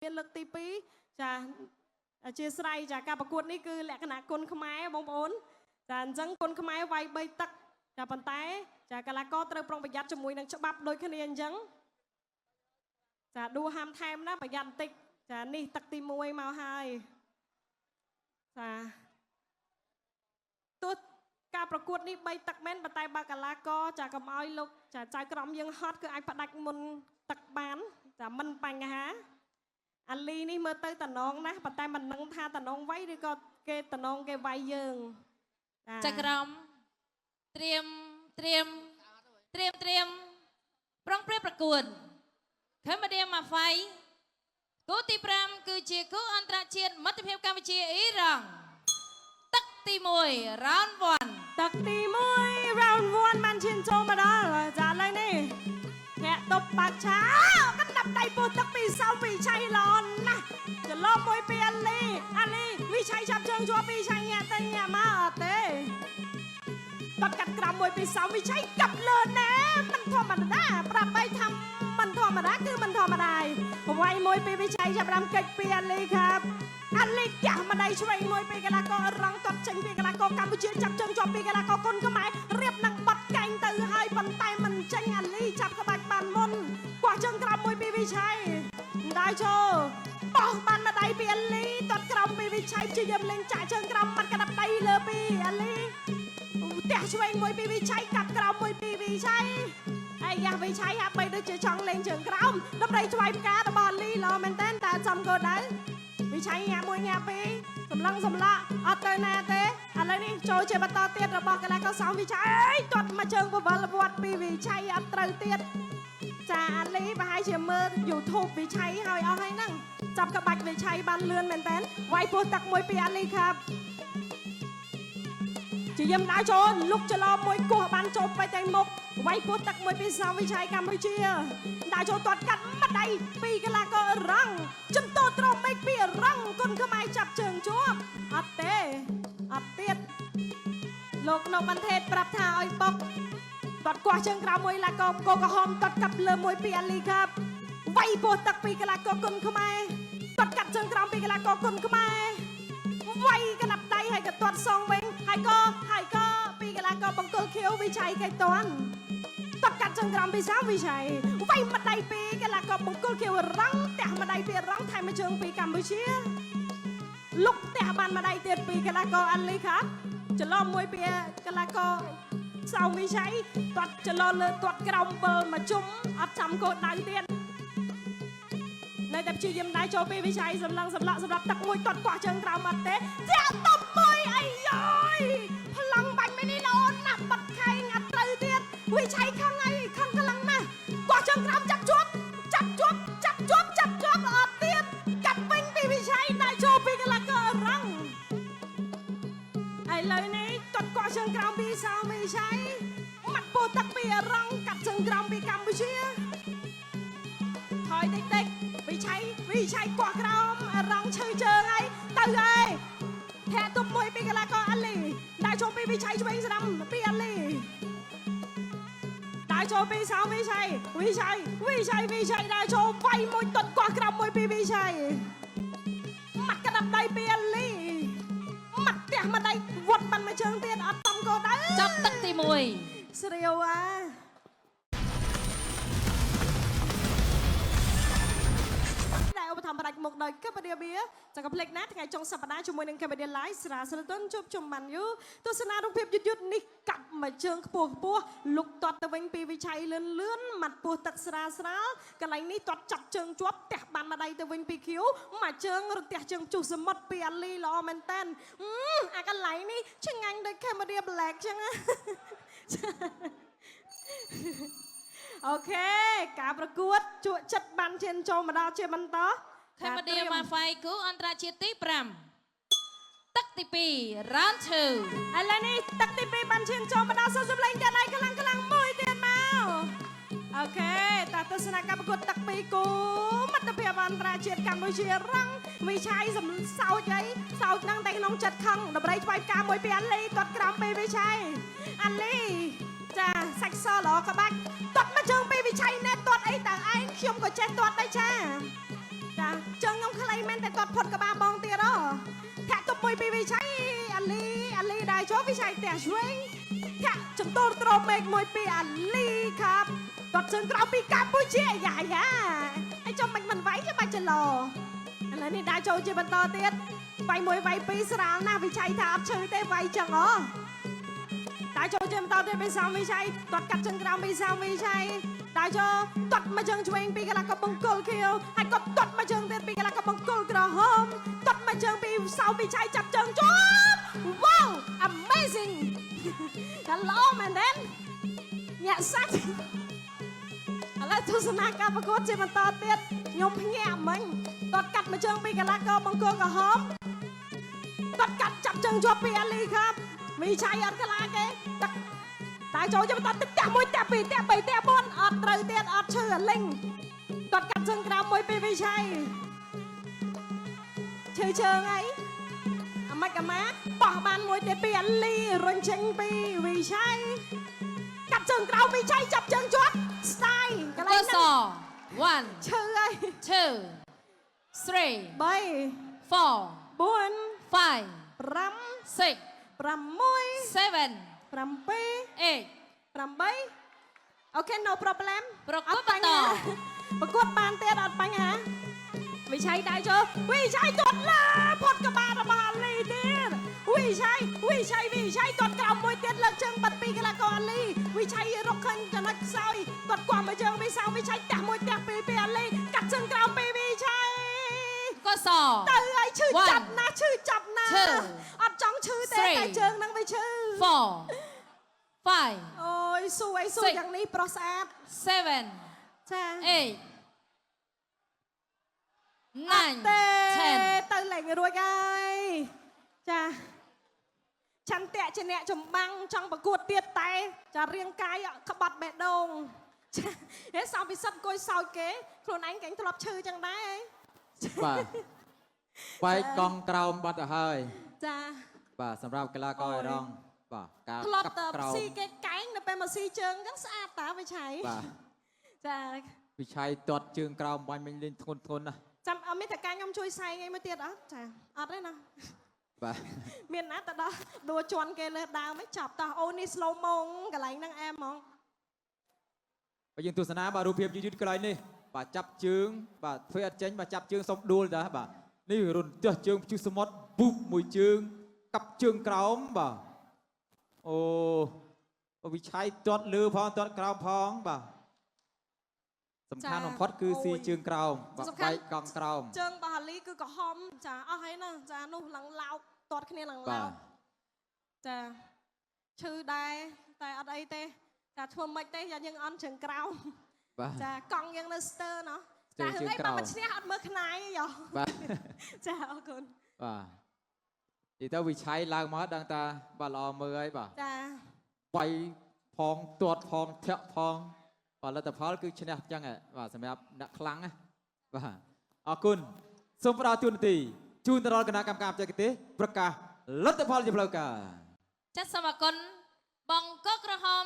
មានលើកទី2ចាអធិស្ឋានចាការប្រកួតនេះគឺលក្ខណៈគុនខ្មែរបងប្អូនចាអញ្ចឹងគុនខ្មែរវាយ3ទឹកចាប៉ុន្តែចាកីឡាករត្រូវប្រុងប្រយ័ត្នជាមួយនឹងច្បាប់ដូចគ្នាអញ្ចឹងចាដួហាមថែមណាប្រយ័ត្នបន្តិចចានេះទឹកទី1មកហើយចាទោះការប្រកួតនេះ3ទឹកមែនប៉ុន្តែបើកីឡាករចាកុំឲ្យលោកចាចៅក្រមយើងហត់គឺអាចផ្ដាច់មុនទឹកបានចាមិនបញ្ហាអាលីនេះមើលទៅតំណងណាស់ប៉ុន្តែមិនដឹងថាតំណងវាយឬក៏គេតំណងគេវាយយើងចា ចក្រមត្រៀមត្រៀមត្រៀមត្រៀមប្រុងប្រៀបប្រកួត Cambodia Mafai គូទី5គឺជាគូអន្តរជាតិមិត្តភាពកម្ពុជាអ៊ីរ៉ង់ទឹកទី1 round 1 ទឹកទី1 round 1បានឈានចូលមកដល់ចាឥឡូវនេះធាក់ទប់បាក់ឆាកណ្ដាប់ដៃពោះទឹកពីសៅពីឆៃល្អណាស់ច្រឡំមួយពីអាលីអាលីវិឆ័យចាប់ជើងជាប់ពីឆៃញាក់ទៅញាក់មកអត់ទេបាត់កាត់ក្រោមមួយពីសៅវិឆ័យកាប់លើណែមិនធម្មតាប្រាប់បីថាមិនធម្មតាគឺមិនធម្មតាវាយមួយពីវិឆ័យចាប់ដើមកិច្ចពីអាលីครับអាលីចាស់ម្ដាយឆ្វេងមួយពីកីឡាកររងទាត់ចេញពីកីឡាករកម្ពុជាចាប់ជើងជាប់ពីកីឡាករគុនខ្មែររៀបនឹងបាត់កែងទៅហើយប៉ុន្តែមិនចេញអាលីចាប់ក្បាច់បានមុនគោះជើងក្រោមមួយពីវិឆ័យដៃចូលបោះបានម្ដាយពីអាលីទាត់ក្រោមពីវិឆ័យព្យាយាមលេងចាក់ជើងក្រោមបាត់កណ្ដាប់ដៃលើពីអាលីផ្ទះឆ្វេងមួយពីវិឆ័យកាប់ក្រោមមួយពីវិឆ័យអាយ៉ាវិឆ័យហាក់បីដូចជាចង់លេងជើងក្រោមដំរីឆ្វៃផ្ការបស់អាលីល្អមែនតើតែចំគោលដៅវិឆ័យញាក់មួយញាក់ពីរសម្លឹងសម្លាក់អត់ទៅណាទេឥឡូវនេះចូលជាបន្តទៀតរបស់កីឡាករសោមវិឆ័យទាត់មកជើងបវលវត្តពីវិឆ័យអត់ត្រូវទៀតចាអាលីប្រហែលជាមើល YouTube វិឆ័យហើយអស់ហើយហ្នឹងចាប់ក្បាច់វិឆ័យបានលឿនមែនតើវាយពោះទឹកមួយពីអាលីครับជាយឹមដើរចូលលុកច្រឡំមួយគោះបានចូលไปតែមុខវាយពោះទឹកមួយពីសោមវិឆ័យកម្ពុជាដើរចូលទាត់កាត់ម្ដាយពីកីឡាកររងចន្ទោត្រមេឃពីរងគុនខ្មែរចាប់ជើងជាប់អត់ទេអត់ទៀតលោកនៅបន្ថេតប្រាប់ថាឲ្យបុកទាត់គោះជើងក្រោមមួយកីឡាករកោក្រហមទាត់កាប់លើមួយពីអាលីครับវាយពោះទឹកពីកីឡាករគុនខ្មែរទាត់កាត់ជើងក្រោមពីកីឡាករគុនខ្មែរវាយកណ្ដាប់ដៃហើយក៏ទាត់សងវិញហើយក៏ហើយក៏ពីកីឡាករបង្គោលខៀវវិឆ័យកៃតន់ទាត់កាត់ជើងក្រោមពីសាវិឆ័យវាយម្ដាយពីកីឡាករបង្គោលខៀវរងផ្ទះម្ដាយពីរងថែមមួយជើងពីកម្ពុជាលុកផ្ទះបានម្ដាយទៀតពីកីឡាករអាលីครับច្រឡំមួយពីកីឡាករសៅវិឆ័យទាត់ច្រឡលើទាត់ក្រោមបើមកជុំអត់ចាំគោលដៅទៀតនៅតែព្យាយាមដែរចូលពីវិឆ័យសម្លឹងសម្លាក់សម្រាប់ទឹកមួយទាត់កោះជើងក្រោមអត់ទេធាក់តបមួយអាយយប្លង់បាញ់មិននេះល្អណាស់បាត់ខែងអត់ត្រូវទៀតវិឆ័យខឹងអីខឹងកម្លាំងណាស់កោះជើងក្រោមចាប់ជាប់ចាប់ជាប់ចាប់ជាប់ចាប់ជាប់អត់ទៀតកាត់វិញពីវិឆ័យដែរចូលពីកីឡាកររងឥឡូវនេះទាត់កោះជើងក្រោមពីសោវិឆ័យម៉ាត់ពោទឹកពីរងកាត់ជើងក្រោមពីកម្ពុជាថយតិចតិចវិឆ័យវិឆ័យកោះក្រោមរងឈឺជើងហើយទៅហើយធាក់ទប់មួយពីកីឡាករអាលីដើរចូលពីវិឆ័យឆ្វេងស្ដាំពីអាលីដើរចូលពីសោវិឆ័យវិឆ័យវិឆ័យវិឆ័យដើរចូលវាយមួយទាត់កោះក្រោមមួយពីវិឆ័យម៉ាត់ក្តាប់ដៃពីអាលីម៉ាត់ផ្ទះម្ដាយវត្តបានមួយជើងទៀតអត់តំគោលដៅ ចប់ទឹកទី1 ស្រាវអាដែលឧបត្ថម្ភផ្ដាច់មុខដោយកម្ពុជាបៀចាកុំភ្លេចណាថ្ងៃចុងសប្តាហ៍ជាមួយនឹងកម្ពុជា Live ស្រាស្លតុនជួបជុំបានយូរទស្សនារូបភាពយឺតៗនេះកាប់មួយជើងខ្ពស់ខ្ពស់លុកទាត់ទៅវិញពីវិឆ័យលឿនលឿនម៉ាត់ពោះទឹកស្រាស្រាលកន្លែងនេះទាត់ចាប់ជើងជាប់ផ្ទះបានម្ដាយទៅវិញពីខៀវមួយជើងរន្ទះជើងជុះសមុទ្រពីអាលីល្អមែនតើអាកន្លែងនេះឆ្ងាញ់ដូច Cambodia Black ចឹងណា OK ការប្រកួតជក់ចិត្តបានឈានចូលមកដល់ជាបន្ត Cambodia Mafai គូអន្តរជាតិទី5ទឹកទី2 round 2 ឥឡូវនេះទឹកទី2បានឈានចូលមកដល់សូមសម្លេងទៀតឲ្យខ្លាំងខ្លាំងមួយទៀតមក OK តើទស្សនការប្រកួតទឹកពីរគូមិត្តភាពអន្តរជាតិកម្ពុជារងវិឆ័យសំសោចអីសោចហ្នឹងតែក្នុងចិត្តខឹងដំរីឆ្វៃផ្កាមួយពីអាលីទាត់ក្រោមពីវិឆ័យអាលីចាសាច់សល្អក្បាច់ទាត់មកជើងពីវិឆ័យណែទាត់អីតើឯងខ្ញុំក៏ចេះទាត់ដែរចាចាជើង ត់ផុតក្បាលបងទៀតអូធាក់ទប់មួយពីវិឆ័យអាលីអាលីដែរចូលវិឆ័យផ្ទះឆ្វេងធាក់ចន្ទោលត្រមេឃមួយពីអាលីខាប់ទាត់ជើងក្រោមពីកម្ពុជាយ៉ាយ៉ាអីចំមិនមិនវាយចាំបាច់ចលោឥឡូវនេះដែរចូលជាបន្តទៀតវាយមួយវាយពីរស្រាលណាស់វិឆ័យថាអត់ឈឺទេវាយចឹងអូ តែចូលជាបន្តទៀតពីសាមវិឆ័យទាត់កាត់ជើងក្រោមពីសាមវិឆ័យតែចូលទាត់មកជើងឆ្វេងពីកលាកបង្គោលខៀវហើយក៏ទាត់មកជើងទៀតពីកលាកបង្គោលក្រហមទាត់មកជើងពីសាមវិឆ័យចាប់ជើងជាប់វ៉ាវ amazing តែល្អមែនទេញាក់សាច់ឥឡូវទស្សនាការប្រកួតជាបន្តទៀតខ្ញុំភ្ញាក់មិញទាត់កាត់មកជើងពីកលាកបង្គោលក្រហម ទាត់កាត់ចាប់ជើងជាប់ពីអាលីครับមីឆៃអត់ខ្លាចទេទឹកតែចូលយកបន្តទឹកផ្ទះមួយផ្ទះពីរផ្ទះបីផ្ទះបួនអត់ត្រូវទៀតអត់ឈឺអាលីងទាត់កាត់ជើងក្រោមមួយពីវិឆ័យឈឺជើងអីអាម៉េចអាម៉ាបោះបានមួយទៀតពីអាលីរុញចេញពីវិឆ័យកាត់ជើងក្រោមវិឆ័យចាប់ជើងជាប់ស្ដាយកន្លែ ក ងហ្នឹង ស1 ឈឺហើយ 2 3 3 4 4 5 5 6 6 7 7 8 8 OK no problem ប្រកួតបន្ត ប្រកួតបានទៀតអត់បញ្ហាវិឆ័យដៃចូលវិឆ័យទាត់ឡាផុតក្បាលរបស់អាលីទៀតវិឆ័យវិឆ័យវិឆ័យទាត់ក្រោមមួយទៀតលើកជើងបាត់ពីកីឡាករអាលីវិឆ័យរកឃើញចំណុចខ្សោយទាត់គោះមួយជើងវិសៅវិឆ័យផ្ទះមួយផ្ទះពីរពីអាលីកាត់ជើងក្រោមពីវិឆ័យ កស ទៅហើយឈឺ One ចាប់ណាស់ឈឺចាប់ណាស់ Two អត់ចង់ឈឺទេ Three តែជើងហ្នឹងវាឈឺ 4 5 អូយស៊ូអីស៊ូ Six យ៉ាងនេះប្រុសស្អាត 7 ចា 8 9 ទេ 10 ទៅលែងរួចហើយចាឆន្ទៈជាអ្នកចម្បាំងចង់ប្រកួតទៀតតែចារាងកាយក្បត់បេះដូងចាហេសំពិសិដ្ឋអង្គុយសោចគេខ្លួនឯងកែងធ្លាប់ឈឺចឹងដែរហី បាទបែកកង់ក្រោមបាត់ទៅហើយ ចា បាទសម្រាប់កីឡាករអេរ៉ង់បាទការ ធ្លាប់តែ កាប់ក្រោម ស៊ីគេកែងនៅពេលមកស៊ីជើងចឹងស្អាតតាវិឆ័យ បាទ ចា វិឆ័យទាត់ជើងក្រោមបាញ់មិញលេងធ្ងន់ធ្ងន់ណាស់ ចាំអត់មានតែការខ្ញុំជួយសែងអីមួយទៀតអត់ចាអត់ទេណា បាទ មានណាទៅដល់ដួជន់គេលើដើមឯងចាប់តោះអូនេះ slow ម៉ងកន្លែងហ្នឹងអែមហ្មង បើយើងទស្សនាបាទរូបភាពយឺតៗកន្លែងនេះបាទចាប់ជើងបាទធ្វើអត់ចេញបាទចាប់ជើងសុំដួលតាបាទនេះរុនទះជើងព្យុះសមុទ្របុបមួយជើងកាប់ជើងក្រោមបាទអូវិឆ័យទាត់លើផងទាត់ក្រោមផងបាទសំខាន់បំផុតគឺស៊ីជើងក្រោមបាទបែកកង់ក្រោម ជើងបាហាលីគឺក្រហមចាអស់ហើយណាចានោះឡើងឡោកទាត់គ្នាឡើងឡោ បាទ កចាឈឺដែរតែអត់អីទេចាធ្វើមិនទេយ៉ាយើងអន់ជើងក្រោម បាទ ចាកង់យើងនៅស្ទើណោះ ស្ទើ ចារឿងអី ជើងក្រោម បើមកឈ្នះអត់មើលខ្នាយទេយោ បាទ ចាអរគុណ បាទនិយាយទៅវិឆ័យឡើងមកដឹងតាបាទល្អមើលហើយបាទ ចា វាយផងទាត់ផងធាក់ផងបាទលទ្ធផលគឺឈ្នះអញ្ចឹងហ៎បាទសម្រាប់អ្នកខ្លាំងណាបាទអរគុណសូមផ្ដល់ទូនាទីជូនទៅដល់គណៈកម្មការបច្ចេកទេសប្រកាសលទ្ធផលជាផ្លូវការ ចាត់សូមអរគុណបង្គោលក្រហម